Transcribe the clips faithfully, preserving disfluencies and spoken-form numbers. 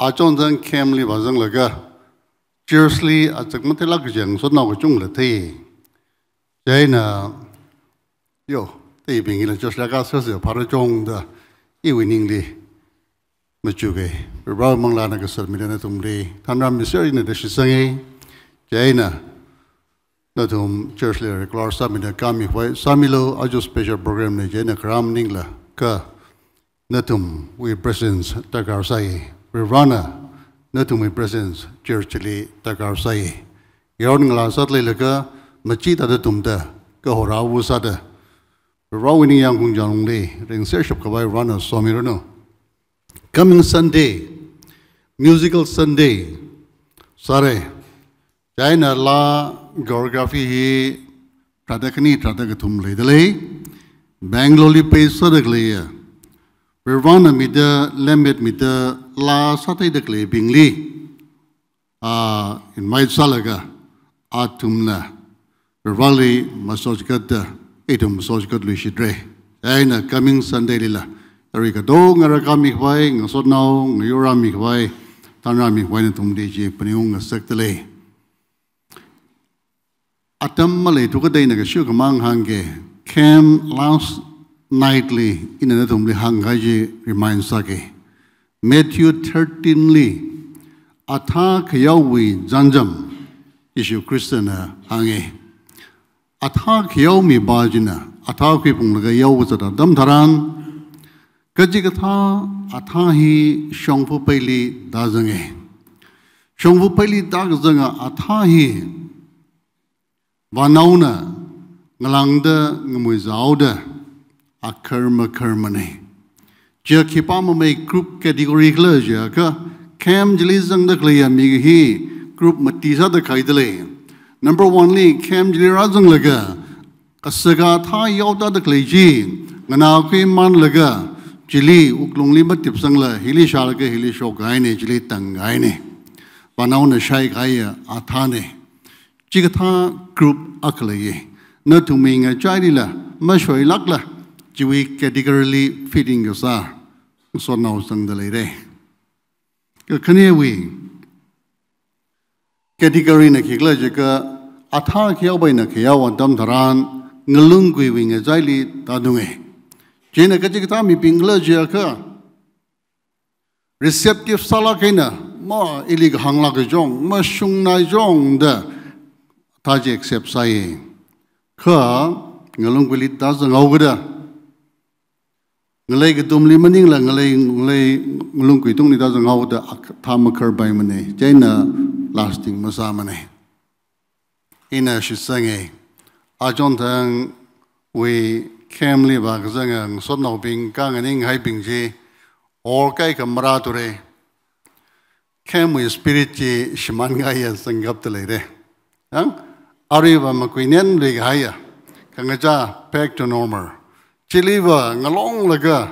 Achon thang camp li vāzanglaga, church li achak matheilāk kaji ngasotnao kachungla thei. Chieina, yo, teibingla church la kasā sāpharā chungda, iwui ningli machuka. Proho manglāna kasā mida nathumli thanrāmi sāra da shitsanga. Chieina, nathum church li regular sāmida khami khavai sāmilu, aja special program na chieina kharam ningla kha nathumwui presence darkar sai. Prohona nathumwui presence church li darkar sai. Yaron ngalā sāda leilaga machida nathumda kahorāva sāda, Prohowui ningyāng khongjang lungli ringser shap khavai Prohona somiranu. Coming Sunday, musical Sunday sāra. Chieina laa choreography hi tharāda khani tharāda kathum leida lei. Bangalore li pei sāda khaleiya, Prohona mida, lemmet mida laa sātheida khaleibingli, ah, invite sālaga, athumna Proholi masochikatda, ithum masochikatluishitra. Chieina coming Sunday lila, arui katonga rākhami khavai, ngasotnao, ngayurāmi khavai, thanrāmi khavai nathumli chi phaningung ngasakta lei. Atam maleithuakha eina kashiwui khamang hāngga, camp last night li ina nathumli hāngkahai chi remind sāga. Matthew thirteen li, athā khayaowui chānjam, Jishu Khristana hānga. Athā khayao mipā china athā khuiphunglaga yaokazat atam tharan, kachikathā athā hi shongfa peili tāzanga. Shongfa peili tākazanga athā hi vānaona ngalāngda ngamuizaoda akhar makharmana. Chiya khipā mamei group category khala jiakha, camp chili zangda khaleiya mi hi group mati sāda khaida lei. Number one li camp chili rāzanglaga, kasaka athā yaotāda khalei chi, nganākhuimanlaga, chili wuklungli matipsangla, hili shālaga hili shokkahaina, chili tangkahaina. Vānaona shaikahaiya athāna. Chikathā group akha leiya. Nathumwui ngachailila mashoilākla, chiwui category li fitting kasā ngasotnao zangda leira. Kakhanewui category na khikhala jiakha, athā khayaowui eina khayao atam tharan ngalungkuiwui ngachaili tātunga. Chieina kachikathā mibing khala jiakha, receptive sālāk eina, ma ili kahānglāk kachong, mashungnai chongda athā chi accept sāya. Kha ngalungkuili tāzanghaokida, ngalei katumli maningla ngalei, ngalei ngalungkui tungli tāzanghaoda athā makharpaimana, chieina lasting masāmana. Ina shitsanga, achon thangwui camp li vākazanga ngasotnaobing khanganing haibing chi, or kaikha marāthura. Camp wui spirit chi shimānkahaiya zangkapta leira. Yang, aruiva makuinenlui kahaiya, khangachā back to normal. Chiliva ngalonglaga,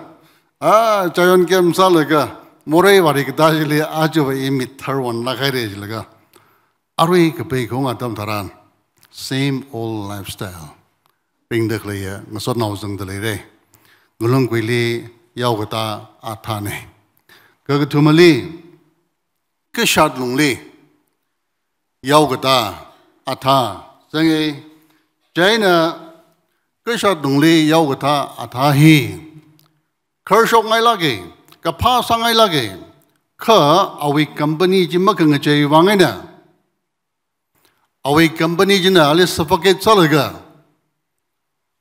ah, Zion camp sālaga, morei vāri katā chili aja va i mithar wanlāk haira jilaga, arui kapei khaung atam tharan, same old lifestyle ringda khaleiya ngasotnao zangda leira. Ngalungkuili yaokatā athāna. Kakathumali, kashat lungli yaokatā athā zanga. Chieina kashat lungli yaokatā athā hi kharshokngailāka, kaphā sāngailāka, kha awui company chi makhangachei vang eina, awui company china ali suffocate sālaga,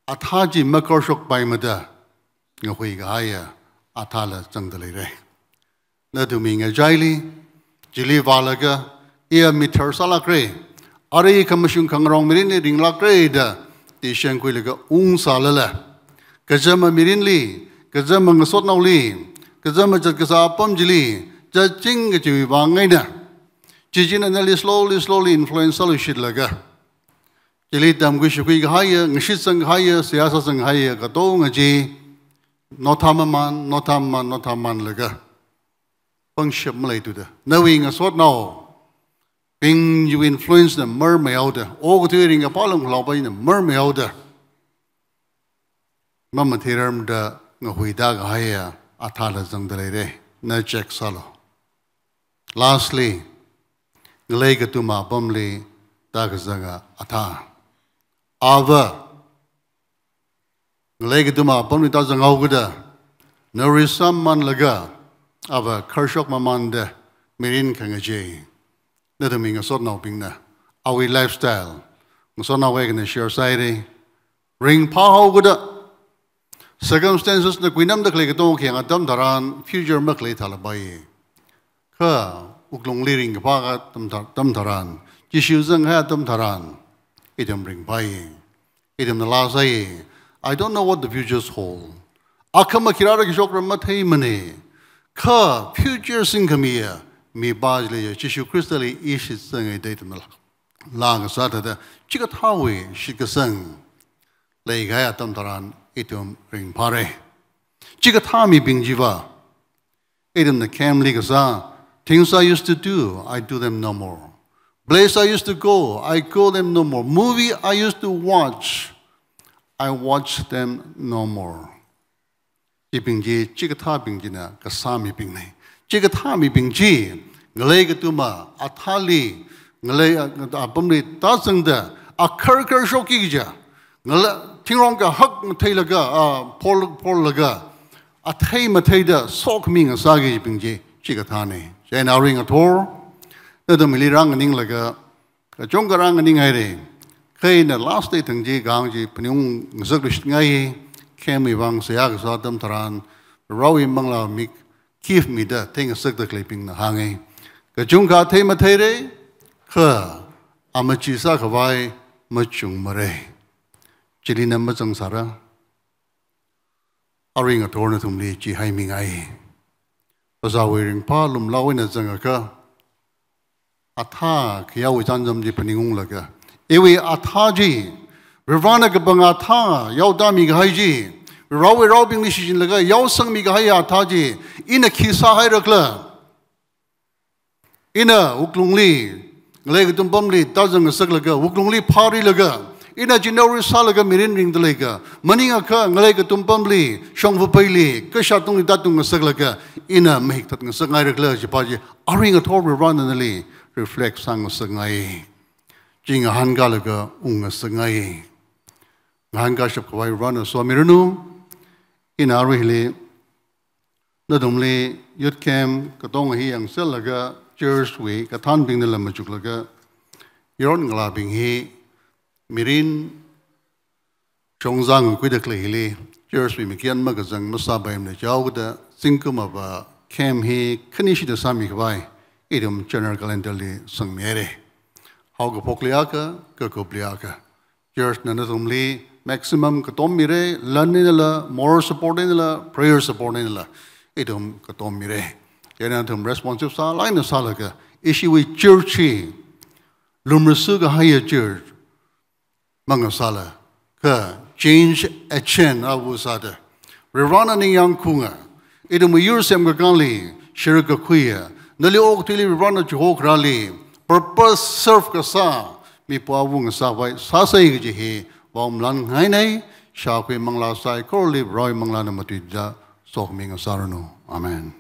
athā chi makharshokpaimada ngahui kahaiya athāla zangda leira. Nathumwui ngachaili, chili vālaga, iya mithar sālākra, arui khamashung khangarong mirinli ringlākra da, tishengkhuilaga ungsālala, kazama mirinli, kazama ngasotnaoli, kazama zatkasā apam chili, zatching kajiwui vang eina, chi china nali slowly, slowly influence sāluishitlaga, chili tamkhui shakhui kahaiya, ngashitsang kahaiya, seihā sāsang kahaiya katonga chi, nothā maman, nothā maman, nothā mamanlaga pangshap maleithuda, nawui ngasotnaobingwui influence na marmeihaoda, okathui ringkaphā lunglaopa china marmeihaoda, mamatheirarmada ngahuida kahaiya athāla zangda leira. Na check sālu. Lastly, ngalei katuma apamli tākazanga athā. Ava ngalei katuma apamli tāzanghaokida, nari sāmānlaga, ava kharshok mamānda mirin khangachei. Nathumwui ngasotnaobingna awui lifestyle ngasotnao eina share sāhaira. Ringphāhaokida, circumstances na kuinamda khalei katonga khayang atam tharan future makhalei thālapai. Kha wuklungli ringkaphā atam tha-, atam tharan, Jishu zanghai atam tharan, ithum ringphāi. Ithumna laa sāi, "I don't know what the futures hold." Akhama khi rāra khi shokra matheimana. Kha future singkhamiya mipā chili Jishu Khristali i shitsanga da ithumna laa, laa ngasā thāda, chikathāwui shitkasang leikahai atam tharan ithum ringphāra. Chikathā mibing chiva, ithumna campli kasā, "Things I used to do, I do them no more. Place I used to go, I go them no more. Movie I used to watch, I watch them no more." Chibing chi, chikathābing china kasā mibingna. Chikathā mibing chi, ngalei katuma athāli, ngalei a-, apamli tāzangda, akhar kharshokki kaja, ngalei thingrong kahak matheilaga, a, phor, phorlaga, athei matheida sokhami ngasākibing chi, chikathāna. Chieina arui ngathor, nathumli rānganinglaga, kachungkha rānganinghaira. Kha ina last day thang chi, kahāng chi phaningung ngasak lushitngai, campwui vang seihā kasā atam tharan, Varewui manglā mik gift mida theingasakda khaleibingna hānga. Kachungkha thei matheira, kha amachee sākhavai machungmara. Chili na mazangsāra. Arui ngathor nathumli chi haimingai. Phasāwui ringphā lumlao eina zangakha, athā khayāwui chānjam chi phaningunglaga, iwui athā chi, Varena kapang athā yaotāmi kahai chi, Varewui raobingli shichinlaga yaosangmi kahai athā chi, ina khi sāhairakhala? Ina wuklungli, ngalei katum pamli tāzang ngasaklaga, wuklungli phārilaga, ina chinaori sālaga mirin ringda leikha, maningakha ngalei katum pamli, shongfa peili, kashā tungli tātung ngasaklaga, ina mahikthat ngasakngairakhala chipa chi, arui ngathor Varena nali reflect sāngasakngai. Chi ngahānkālaga ungngasakngai. Ngahānkāshap khavai Varena somiranu. Ina aruili, nathumli youth camp katonga hi yangsellaga, churchwui kathānbingnala machuklaga, yaron ngalābing hi mirin shongzang khuida khalei hili, churchwui mikyan makazang masāpaimana jihaoda, zingkum ava camp hi khanishida sāmi khavai, ithum general calendarli sangmihaira. Haokaphokli akha, kakupli akha. Churchna nathumli maximum katom mira, lan einala, moral support einala, prayer support einala, ithum katom mira. Chieina nathum responsive sālāk eina sālaga, ishiwui church hi lumrasu kahaiya church mangasāla, kha change agent ava sāda, Varena ningyāng khaunga, ithumwui yur semkakānli, shirkakhuiya, nali okathuili Varena chihokharāli, purpose serve kasā, mipā ava ngasāvai sāsai kaji hi, vāumlānngaina, shākhui manglā saikorali Varewui manglāna matuida sokhami ngasāranu. Amen.